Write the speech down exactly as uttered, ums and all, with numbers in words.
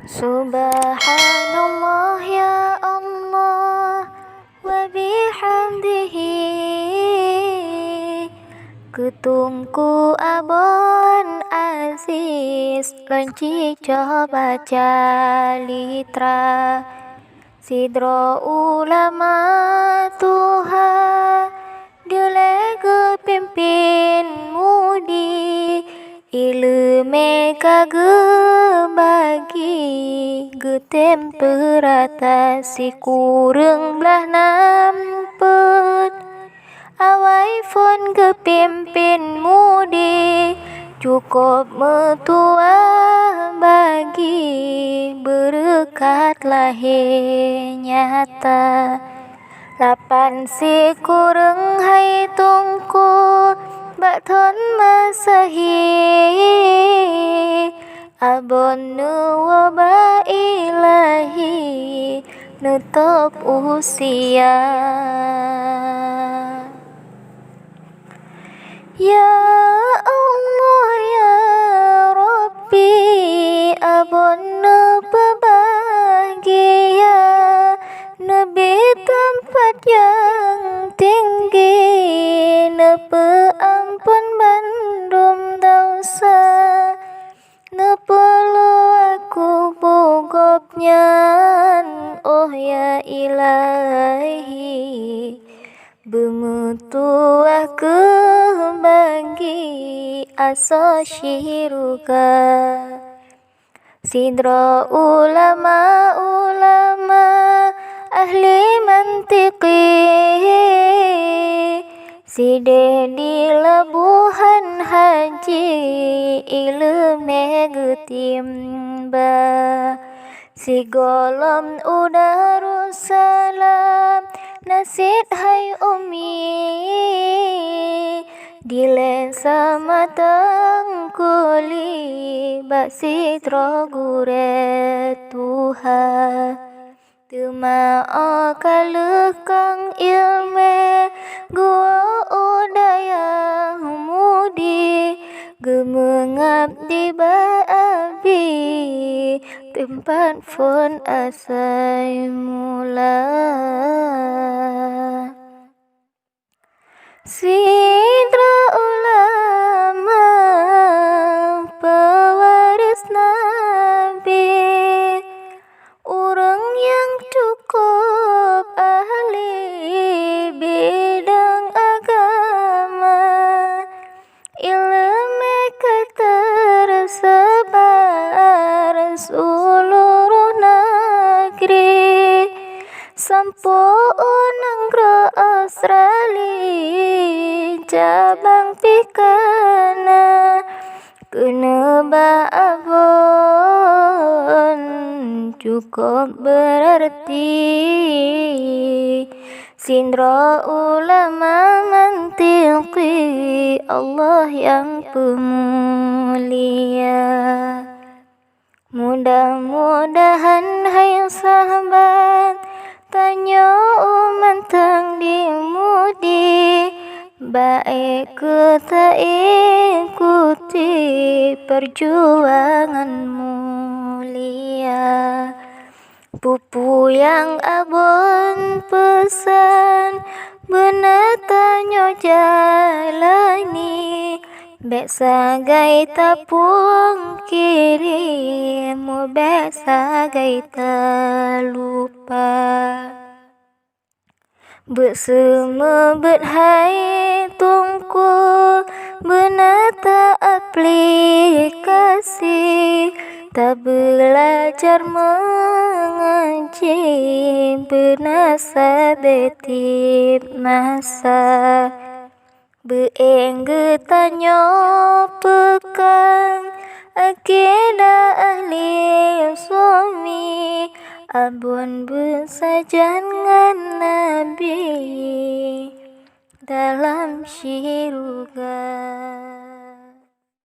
Subhanallah ya Allah wa bihamdihi. Keu Teungku Abon Aziz lôn jicoba calitra. Sidroe ulama tuha dilèe geupimpén mudi, ileumèe ka geubagi, geutem peurata sikureueng blaih nam peuet. Awai phon geupimpén mudi, cukôp meutuwah bagi, beureukat lahé nyata. Lapan sikureueng hai Teungku bak thon Masehi, Abon neuwoe bak Ilahi neutôb usia. Ya Allah, ya Rabbi, Abon neupeubahgia, neubi teumpat nyang tinggi, neupeuamphon bandum desya. Neupeuluah kubu Gobnyan, oh ya Ilahi, beumeutuwah kheueh bagi asoe syeuruga. Sidroe ulama-ulama ahli mantiqi, sidéh di Labuhan Haji ileumèe geutimba. Sigohlom u Darussalam na cit hai Ummi, dilèe sama teungku li bak sidroe gurèe tuha. Teuma 'oh ka lheueh kang ileumèe geuwoe u dayah mudi, geumeungabdi bak Abi teumpat phon asai mula. Sidroe ulama peuwaréh Nabi, ureueng nyang cukôp ahli bidang agama. Ileumèe ka teuseubar seuluruh neugri, sampoe u nanggroe Australia, cabang pih ka na. Keuneubah Abon cukôp beurarti. Sidroe ulama mantiqi Allah nyang peumulia. Mudah-mudahan hai sahabat tanyoe mantong di mudi, bèk keuh taikuti peujuangan mulia. Peue-peue nyang Abon peusan, beuna tanyoe jalani. Bèk sagai tapungkiri, mubèk sagai talupa. Beuet seumeubeuet hai Teungku, beuna ta-aplikasi, tabeulajar meungaji, beuna sabe tieb masa. Beueng geutanyoe peukang akidah ahli sunni, Abon beusajan ngon Nabi dalam syeuruga.